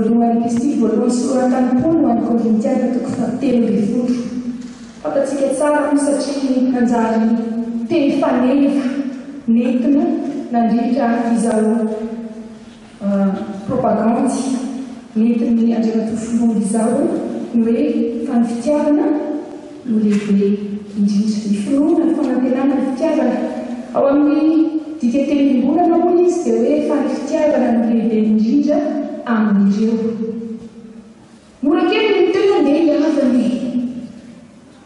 voalohany, Epistily voalohany soratan'i Paoly ho an'ny Korintiana toko fahatelo ambin'ny folo. Fantatsika tsara moa satria nanjary teny faneva nentina nandritra izao propagandy nentin'ny Andriamatoa Filoha izao ny hoe fa ny fitiavana no lehibe indrindra. Ny finoana, ny fanantenana, ny fitiavana. Ao amin'ny dikateny iombonana moa izy dia hoe fa ny fitiavana no lehibe indrindra amin'ireo. Mora kely ny miteny hoe andeha hihavana e!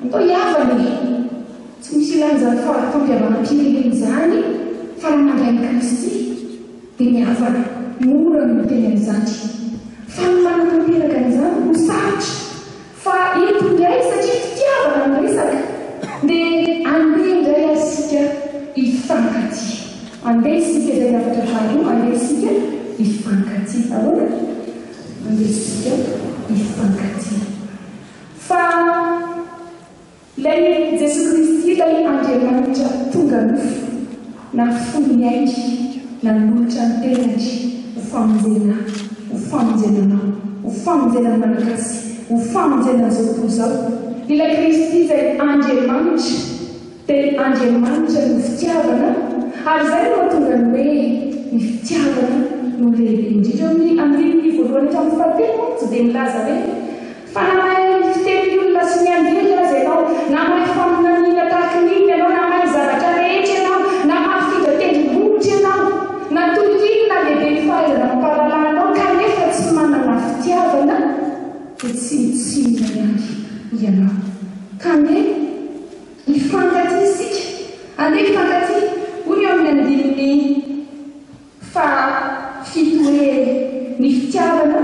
Andao hihavana e! Tsy misy ilana izany fampihavanam-pirenena izany fa raha mandray an'i Kristy dia mihavana. Mora ny miteny an'izany. Fa ny manatanteraka an'izany no sarotra. Fa eto indray satria fitiavana no resaka dia andeha indray ary isika hifankatia. Andeha isika izay ny hafatra faharoa, andeha isika hifankatia. Ahoana? Andeha isika hifankatia. Fa ilay Jesoa Kristy, ilay Andriamanitra tonga nofo, nahafoy ny ainy, nanolotra ny tenany ho famonjena ahy, ho famonjena anao, ho famonjena ny Malagasy, ho famonjena an'izao tontolo izao. Ilay Kristy izay Andriamanitra. Dia Andriamanitra no fitiavana, ary izay no mahatonga ny hoe ny fitiavana no lehibe indrindra. Eo amin'ny andininy voalohany hatramin'ny fahatelo mantsy dia milaza hoe, Fa na mahay fiteny olona sy ny anjely aza ianao, na mahay faminaniana tahaka ny inona ianao, na mahay zavatra rehetra ianao, na mahafindra tendrombohitra ianao, na toy inona lehibe ny fahaizana amam-pahalalanao, kanefa tsy manana fitiavana, dia tsinontsinona ihany ianao. Kanefa. Hifankatia isika. Andeha hifankatia, hoy ny eo amin'ny andininy faha-fito hoe, Ny fitiavana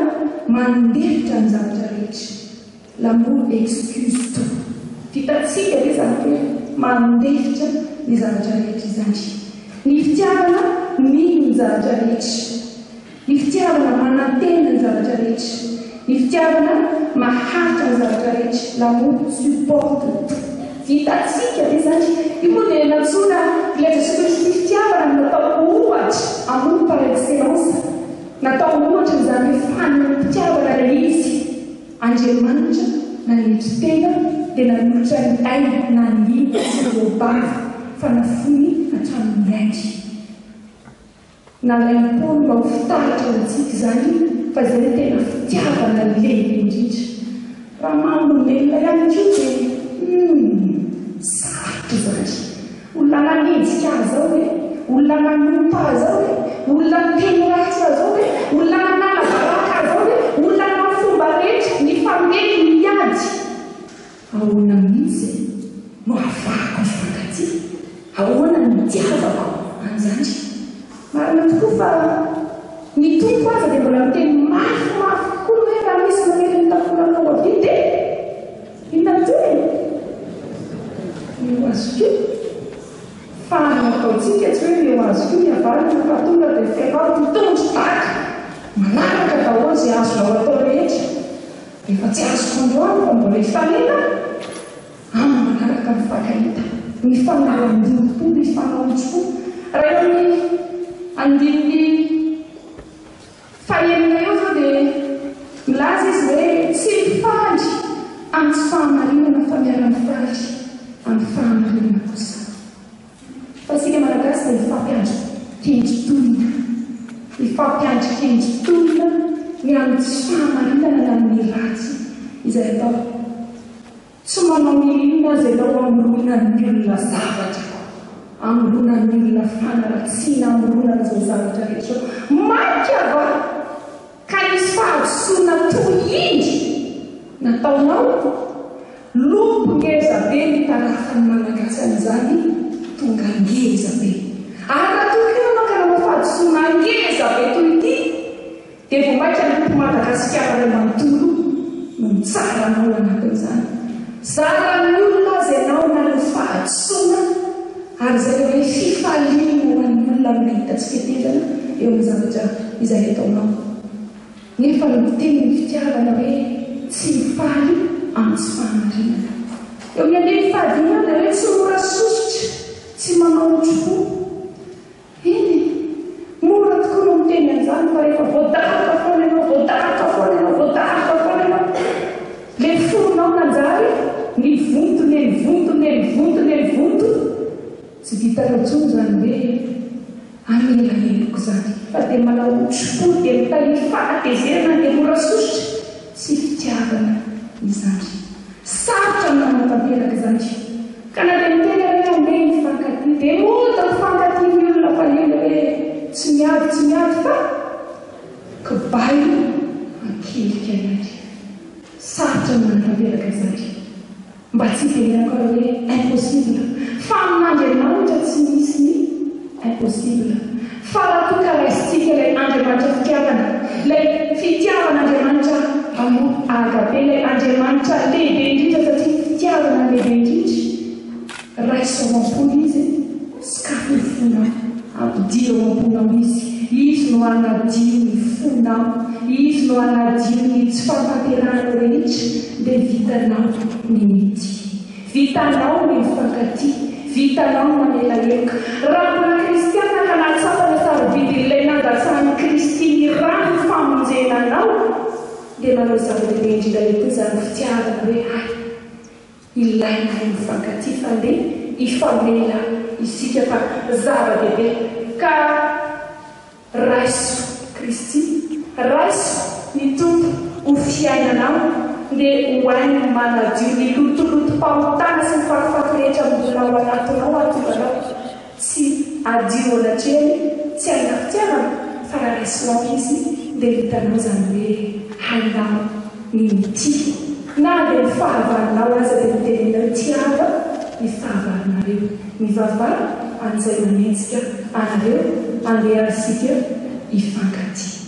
mandefitra ny zavatra rehetra. L'amour excuse tout. Vitantsika ve izany hoe mandefitra ny zavatra rehetra izany? Ny fitiavana mino ny zavatra rehetra. Ny fitiavana manantena ny zavatra rehetra. Ny fitiavana maharitra ny zavatra rehetra, l'amour supporte tout. Vitantsika ve izany? Io moa dia nantsoina ilay Jesoa Kristy fitiavana no natao ohatra, amour par excellence. Natao ohatra izany hoe fanehoam-pitiavana ilay izy. Andriamanitra nanetry tena dia nanolotra ny ainy nangina tsy voabavo fa nafoiny hatramin'ny ainy. Nalain'i Paoly mba ho fitaratra ho antsika izany fa izay no tena fitiavana lehibe indrindra. Raha maha olombelona ihany koa dia humm sarotra izany. Olona nanenjika ahy izao ve? Olona nanompa ahy izao ve? Olona niteny ratsy ahy izao ve? Olona nanala baraka ahy izao ve? Olona nanao fomba rehetra nifamely niady. Ahoana mihitsy no ahafahako mifankatia? Ahoana no itiavako an'izany? Marina tokoa fa ny Tompo aza dia mbola miteny mafimafy kokoa ny hoe raha misy mamely ny takolanao havia dia inona ny tohiny? Omeo azy koa. Fa ny ataontsika tsy hoe omeo azy koa ny havanana fa tonga dia ferao mitondro daka manaraka daholo izay azonao atao rehetra. Efa tsy azoko androany fa mbola hifanena amin'ny manaraka mifankahita. Mifanao an-dolompo, mifanao otrpo. Raha eo amin'ny andininy fahenina eo izao dia milaza izy hoe tsy mifaly amin'ny tsy fahamarinana fa miara-mifaly amin'ny fahamarinana kosa. Fa isika Malagasy dia mifampiandry kendry tolona. Mifampiandry kendry tolona ny amin'ny tsy fahamarinana na amin'ny ratsy izay atao. Tsy manao n'inon'inona aza ianao hamoronan'ny olona zavatra, hamoronan'ny olona fanaratsiana, hamoronana izao zavatra rehetra izao. Mainka va ka nisy fahadisoana toy iny nataonao? Loko ngeza be ny tarafan'ny Malagasy an'izany tonga ngeza be. Ary raha toa koa ianao ka nanao fahadisoana ngeza be toy ity dia vao mainka ny loko Madagasikara iray manontolo no mitsara anao anatin'izany. Zaran'ny olona aza ianao nanao fahadisoana ary izay ilay hoe fifaliana ho an'ny olona mahita tsy fetezana eo amin'ny zavatra izay ataonao. Nefa miteny ny fitiavana hoe tsy mifaly amin'ny tsy fahamarinana. Eo amin'ny andininy fahadimy eo dia hoe tsy mora sosotra, tsy manao otripo. Eny e, mora tokoa no miteny an'izany fa rehefa voadaroka foana ianao, voadaroka foana. vitanao intsony izany hoe hamela heloka izany fa dia manao otripo dia mitahiry fahatezerana dia mora sosotra. Tsy fitiavana izany. Sarotra ny manatanteraka izany. Ka na dia miteny ary hoe andeha hifankatia dia mody mifankatia ny olona fa ela hoe tsy miady tsy miady fa kibay an-kilika ihany. Sarotra ny manatanteraka izany. Mba tsy hitenenako ary hoe impossible. Fa amin'Andriamanitra tsy misy ny impossible. Fa raha toa ka raisintsika ilay Andriamanitra fitiavana, ilay fitiavan'Andriamanitra amour agape, ilay Andriamanitra lehibe indrindra satria ny fitiavana no lehibe indrindra, raiso ao am-po Izy, sokafy ny fonao, ampidiro ao am-ponao Izy. Izy no hanadio ny fonao, Izy no hanadio ny tsy fahatanterahanao rehetra, dia vitanao ny mitia. Vitanao ny mifankatia, vitanao ny mamela heloka. Raha mbola kristiana ka nahatsapa ny hasarobidin'ilay nandatsahan'i Kristy ny rany ho famonjena anao, dia manao zava-dehibe indrindra eo koa izany fitiavana hoe hay ilaina ny mifankatia fa ndeha hifamela isika fa zava-dehibe ka Raiso Kristy, raiso ny Tompo ho fiainanao, dia ho hainy ny manadio ny lotolotom-pahotana sy ny fatifaty rehetra mbola ao anatinao hahatonga anao tsy hadio anatrehany, tsy hanana fitiavana, fa raha raisinao Izy dia hitanao izany hoe hainao ny mitia, na dia ny fahavalonao aza dia noteneninao tiava ny fahavalonareo. Mivavaha an'izay manenjika anareo, andeha ary isika hifankatia.